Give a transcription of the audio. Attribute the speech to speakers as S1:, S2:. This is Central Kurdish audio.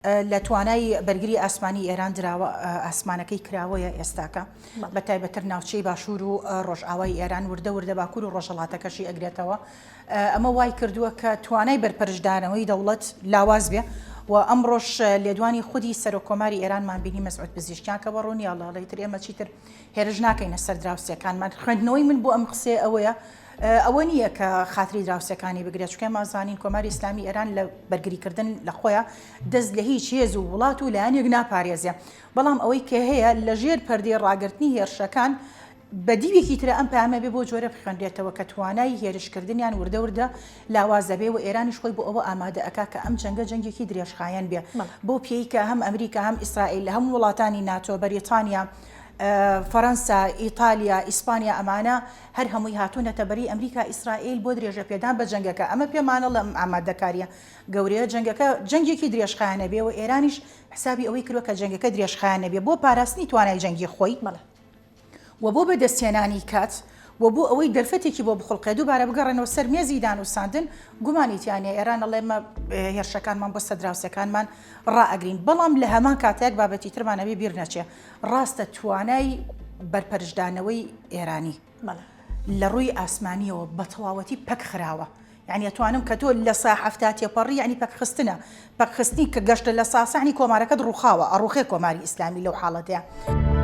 S1: لە توانای بەرگری ئاسمانی ئێران دراوە، ئاسمانەکەی کراوەیە ئێستاکە، بە تایبەتتر ناوچەی باشوور و ڕۆژئاوای ئێران، وردە وردە باکوور و ڕۆژهەڵاتەکەشی ئەگرێتەوە. ئەمە وای کردووە کە توانای بەرپەرچدانەوەی دەوڵەت لاواز بێ و ئەمڕۆش لێدوانی خودی سەرۆک کۆماری ئێرانمان بینی مەسعود پزیشکیان کە بە ڕوونی ئەڵێ ئیتر ئێمە چیتر هێرش ناکەینە سەر دراوسێکانمان. خوێندنەوەی من بۆ ئەم قسەیە ئەوەیە ئەوە نییە کە خاتری دراوسێکانی بگرێت، چونکە ئێمە ئەزانین کۆماری ئیسلامی ئێران لە بەرگریکردن لە خۆیان دەست لە هیچ هێز و وڵات و لایەنێک ناپارێزێ، بەڵام ئەوەی کە هەیە لە ژێر پەردەی ڕاگرتنی هێرشەکان بە دیوێکی ترە ئەم پەیامە بێ بۆ جۆرە بخوێنرێتەوە کە توانای هێرشکردنیان وردە وردە لاواز دەبێ و ئێرانیش خۆی بۆ ئەوە ئامادە ئەکا کە ئەم جەنگە جەنگێکی درێژخایەن بێ بەو پێی کە هەم ئەمریکا هەم ئیسرائیل هەم وڵاتانی ناتۆ بەریتانیا فەرەنسا ئیتالیا ئیسپانیا ئەمانە هەر هەمووی هاتوونەتە بەری ئەمریکا ئیسرائیل بۆ درێژەپێدان بە جەنگەکە، ئەمە پێمانەڵێ ئەم ئامادەکارییە گەورەیە جەنگەکە جەنگێکی درێژخایەنە بێ و ئێرانیش حسابی ئەوەی کردوە کە جەنگەکە درێژخایەن نەبێ بۆ پاراستنی توانای جەنگی خۆی و بۆ بەدەستهێنانی کات و بۆ ئەوەی دەرفەتێکی بۆ بخوڵقێ دووبارە بگەڕێنەوە سەر مێزی دانوساندن، گومانی تیا نیە ئێران ئەڵێ ئێمە هێرشەکانمان بۆ سەر دراوسێکانمان ڕائەگرین، بەڵام لە هەمان کاتا یەک بابەتی ترمان ئەبێ بیر نەچێ ڕاستە توانای بەرپەرچدانەوەی ئێرانی لە ڕووی ئاسمانیەوە بە تەواوەتی پەک خراوە یعنی ئەتوانم کە تۆ لە سا 70 تێپەڕی یعنی پەکخستنە پەکخستنی کە گەشتە لە ساسانی کۆمارەکەت ڕووخاوە ئەڕوخێ کۆماری ئیسلامی لەو حاڵەتەیە.